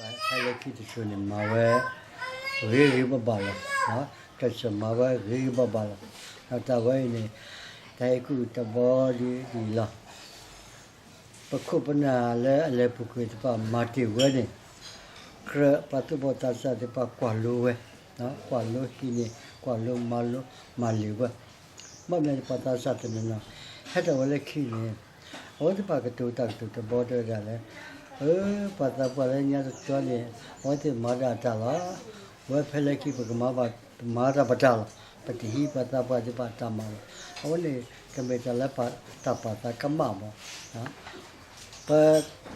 ဟဲလၢခံတစိၤန့ၣ် မၤဝဲဂ့ၤဂ့ၤဘၣ်ဘၣ်လီၤ. ကစၢ်မၤဝဲဂ့ၤဂ့ၤဘၣ်ဘၣ်လီၤ. ဒီးတၢ်ဝဲအံၤန့ၣ် တၢ်ဟဲကူၣ်တဘီဒ်အံၤလီၤ. ပခိၣ်ပနၢ်လၢအလဲၤပူၤကွံာ်သ့ၣ်တဖၣ်မၤတ့ၢ်ဝဲန့ၣ် ကြၢးပှၤသူၣ်ဘီၣ်သးစၢ်သ့ၣ်တဖၣ်ကွၢ်လိဝဲ, ကွၢ်လိဟံးန့ၢ် ကွၢ်လိမၤလိ မၤလ့ၤဝဲ, ဘၣ်မနုၤပှၤသးစၢ်တနီၤနီၤ ဟဲထီၣ်ဝဲလၢခံန့ၣ် အဝဲသ့ၣ်တဖၣ်ကတိၤတၢ်ကတိၤတဘီတဲဝဲဒၣ်လၢ အၢ ပှၤသးပှၢ်လၢညါတကီန့ၣ် အဝဲသ့ၣ်မၤဒၣ်တၢ်လီၤ. ဝဲဖဲလၢခံပကမၤဘၣ် ပမၤတၢ်ပတၢ်လီၤ. ပတဟံးပှၤသးပှၢ်သ့ၣ်တဖၣ်တၢ်မၤလီၤ. အဝဲန့ၣ် ကမ့ၢ်တၢ်လၢပတၢ်ပာ်သးကမၣ်မး ပ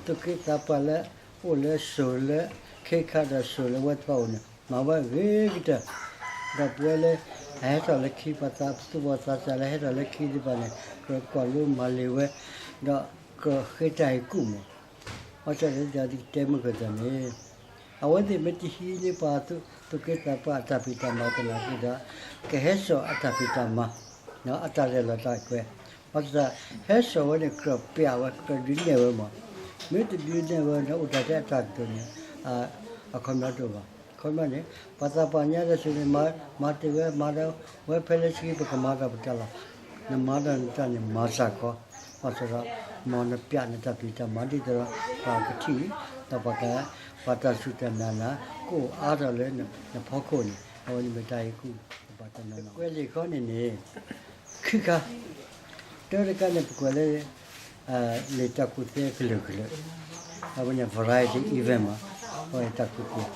သူၣ်က့သးပှၢ်လၢ အိၣ်လၢစိၤလၢ ခ့ခါဒီးစိၤလၢဝဲသ့ၣ်တဖၣ်အအိၣ်န့ၣ် မၤဝဲဂ့ၤကတၢၢ်, ဒီးပဝဲလၢ အဟဲထီၣ်လၢခံ ပှၤသူၣ်ဘီၣ်သးစၢ်လၢဟဲထီၣ်လၢခံသ့ၣ်တဖၣ်န့ၣ် ကြၢးကွၢ်လိမၤလ့ၤဝဲ, ဒီးကြၢးဃ့တၢ်ဟ့ၣ်ကူၣ်မး, ဘၣ်ဆၣ်ဒီးဒ်တဲမုၢ်ကၢၢ်န့ၣ် အဝဲသ့ၣ်မ့ၢ်တဟံးန့ၢ်ပှၤသူၣ်က့သးပှၢ်အတၢ်ဖံးတၢ်မၤသနာ်က့ဒီး ကဟဲစိာ်အတၢ်ဖံးတၢ်မၤ အတၢ်ရဲၣ်လီၤတၢ်ကျဲၤ, ဘၣ်ဆၣ် ဟဲစိာ်ဝဲန့ၣ် ကြၢးပျးဝဲ ကြၢးဒုးနဲၣ်ဝဲမး, မ့ၢ်တဒုးနဲၣ်ဝဲဒီး အိၣ်တၢ်ထဲအတၢ်ကတိၤန့ၣ် အခီပညီတအိၣ်ဘၣ်. အခီပညီန့ၣ် ပှၤသးပှၢ်ညါတစိၤန့ၣ် မၤတ့ၢ်ဝဲ မၤဒီးဝဲဖဲလၢခံ ပကမၤတၢ်ပတၢ်လီၤ. နမၤတၢ်နတၢ်န့ၣ် မၤစ့ၢ်ကီး, ဘၣ်ဆၣ်ဒီး မ်နပျးနတၢ်ဖံးတၢ်မၤဒ်သိးဒီး ပှၤကထံၣ် ဒီးပှၤက ပှၤတၢ်စူၢ်တၢ်နာ်နၤ ကအိၣ်အါထီၣ်လၢနဖီခိၣ်န့ၣ် အဝဲန့ၣ်မ့ၢ်တၢ်ဟ့ၣ်ကူၣ်တဘၣ်တနီၤနီၤ. ကွဲးလံာ်ဃီန့ၣ်န့ၣ် ခံခါ, တၢတခါန့ၣ် ပကွဲးလၢ လံာ်တၢ်ကူၣ်သ့ကလုာ်ကလုာ်, အဝဲန့ၣ် variety event မး, အဝဲတၢ်ကူၣ်သ့,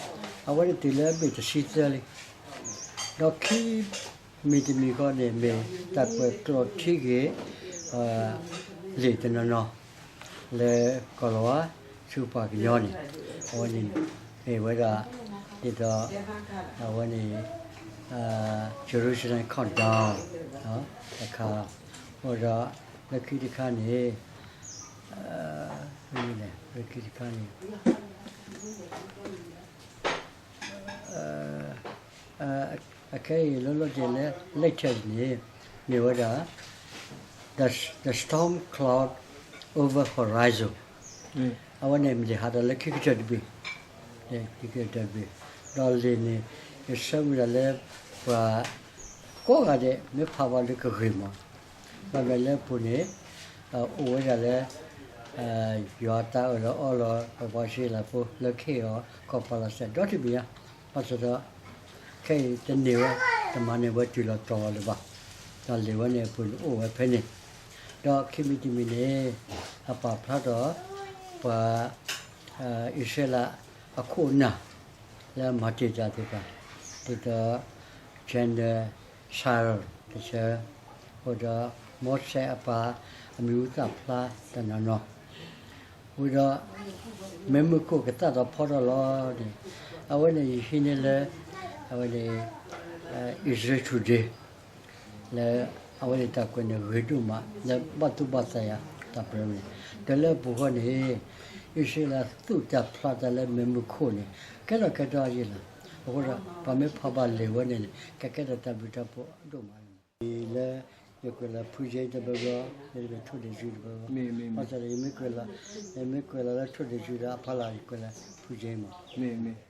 အဝဲန့ၣ်တုၤလၢအဘ့ၣ်တဆံသၢလံ, ဒီးခံမံၤတမံၤဃီန့ၣ် မ့ၢ်တၢ်ကွဲးကျိာ်ထံက့ၤ လံာ်တနီၤနီၤ လၢကီၢ်လီၤဝါ ဆူပှၤကညီန့ၣ်, အဝဲန့ၣ် မ့ၢ်ဝဲဒၣ် ဒ်သိး အဝဲန့ၣ် Jerusalem Countdown တခါ, အိၣ်ဒီး လၢခံတခါန့ၣ် လၢခံတခါန့ၣ် အခဲအံၤလၢလီၤတံၢ်လၢ latest န့ၣ် မ့ၢ်ဝဲဒၣ် The Storm Cloud Over Horizon, အဝဲန့ၣ်မ့ၢ်လံာ်ဟးထီၣ်လၢခံကတၢၢ်တဘ့ၣ်, ခံကတၢၢ်တဘ့ၣ်, ဒီးလံာ်န့ၣ် ယဆၢမုၢ်လၢ်လၢ ပှၤကိးဂၤဒဲး မ့ၢ်ဖးဘၣ်လၢကဂ့ၤမး, ဘၣ်မနုၤလၢအပူၤန့ၣ် အိၣ်ဝဲဒၣ်လၢ ယွၤတၢ်အၢၣ်လီၤအီလီၤ ပှၤအံၣ်စရ့လးဖိလၢကဟ့ၣ်အီၤကီၢ်ပၤလစဲးဒီတဘ့ၣ်ညါ, ဘၣ်ဆၣ်ဒီး ခဲအံၤတန့ၢ်ဝဲ တမၤန့ၢ်ဝဲတုၤလီၤတီၤလၢၤဘၣ်, ဒီးလံာ်ဝဲန့ၣ်အပူၤန့ၣ်အိၣ်ဝဲဖဲန့ၣ်, ဒီးခံမံၤတမံၤန့ၣ် အပာ်ဖျါထီၣ် ပှၤ အံၣ်စရ့လးအခိၣ်အနၢ် လၢအမၤတ့ၢ်တၢ်သ့ၣ်တဖၣ် ဒ်သိး General Cyrus တဆၢ, အိၣ်ဒီး မိၤၡ့အပၢ် အမံၤဟူသၣ်ဖျါတနီၤနီၤ, ဝံၤဒီး မ့ၢ်မုၢ်ခိၣ်ကသၣ်ဒီးဖီထီၣ်လီၤန့ၣ်, အဝဲန့ၣ်ယဟံးန့ၢ်လၢ အဝဲန့ၣ် Israel Today လၢအဝဲန့ၣ်တၢ်ကွဲးန့ၣ်ဂ့ၤဒိၣ်မး လၢဘၣ်သူၣ်ဘၣ်သးယၤတၢ်ပြၢန့ၣ်, ဒီးလၢအပူၤဃီန့ၣ် အံၣ်စရ့လးသူၣ်တၢ်ဖျးတၢ်လၢမ့ၢ်မုၢ်ခိၣ်န့ၣ် ကဲထီၣ်ကဲထီၣ်အယံာ်လီၤ. အဃိဒီး ပှၤမ့ၢ်ဖးဘၣ်လံာ်ဝဲန့ၣ်န့ၣ် ကကဲထီၣ်တၢ်ဘျုးတၢ်ဖှိၣ်ဒိၣ်မးလီၤ. လၢ ယကွဲးလီၤဖုကၠ့တဘျီဘျီ, ယကွဲးလီၤထိၣ်ဒ့ၣ်ဆူတဘျီဘျီ, ဘၣ်ဆၣ်ဒီး ယမ့ၢ်ကွဲးလီၤလၢထိၣ်ဒ့ၣ်ဆူဒီးအဖီလာ် ယကွဲးလီၤဖုကၠ့မး, မ့ၢ်မ့ၢ်